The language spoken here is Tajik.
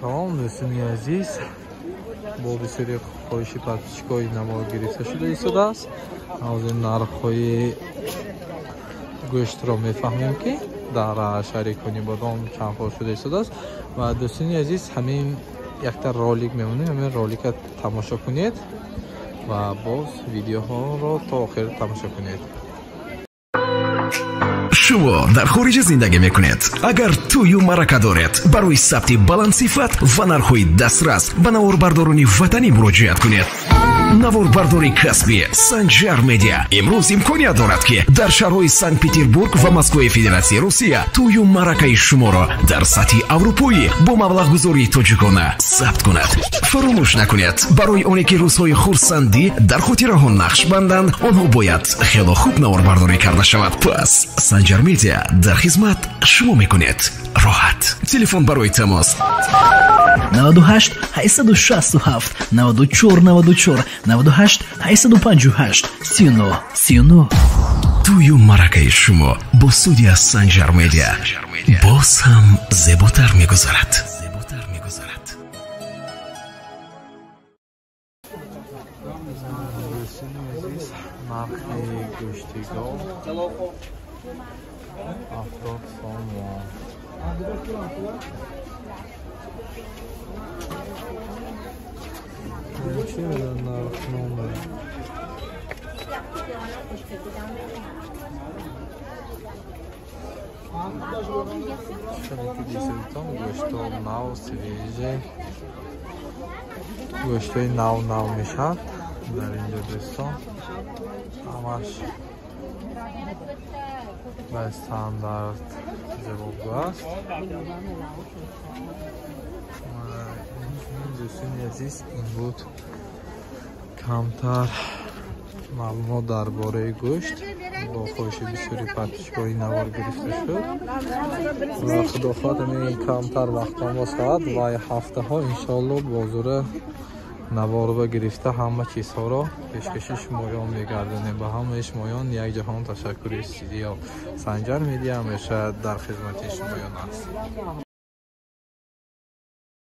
Салом, дӯстони азиз. Бо бисёри хоҳиши подписчикои навор гирифта шуда истодааст. Ҳозир нархҳои гӯштро мефаҳмем, ки дар шаҳри Конибодом чанд хол шуда истодааст. Ва дӯстони азиз, ҳамин якта ролик мемонем, ҳамин ролика тамошо кунед ва боз видеоҳоро то охир тамошо кунед. Шумо дар хориҷа зиндагӣ мекунед. Агар тӯю маърака доред, барои сабти баландсифат ва нархҳои дастрас ба наворбардорони ватанӣ муроҷиат кунед. Наворбардори касбӣ Санҷар Медиа имрӯз имконият дорад, ки дар шаҳрҳои Санкт-Петербург ва Москваи Федератсияи Русия тӯю маъракаи шуморо дар сатҳи аврупоӣ бо маблағгузории тоҷикона сабт кунад. Фаромӯш накунед, барои оне ки рӯзҳои хурсандӣ дар хотираҳо нақш банданд, онҳо бояд хело хуб наворбардорӣ карда шавад. Пас Санҷар Медиа дар хизмат шумо мекунед роҳат. Телефон барои тамос 98 867 94 94 98 858 39 39. Тӯю маъракаи шумо бо студия Санҷар Медиа боз ҳам зеботар мегузарад. Дӯстони азиз, нархи гӯшти гов 70 сомон. Чӣ нархнома? Гӯшто нав, свежий, гӯштои нав нав мешавад дар инҷо, дӯстон. Ҳамаш ба стандарт ҷавобгӯ аст. Дӯстони азиз, ин буд камтар маълумот дар бораи гӯшт. Бо хоҳиши бисёри подписчикои навор гирифта шуд ва худо хоҳад, ҳамин камтар вақтон бошад ва ҳафтаҳо иншоалло бозора наворба гирифта ҳама чизҳоро пешкаши шумоён мегардонем. Ба ҳамаи шумоён як ҷаҳон ташаккури зиёд. Санҷар Медиа ҳамеша дар хизмати шумоён аст.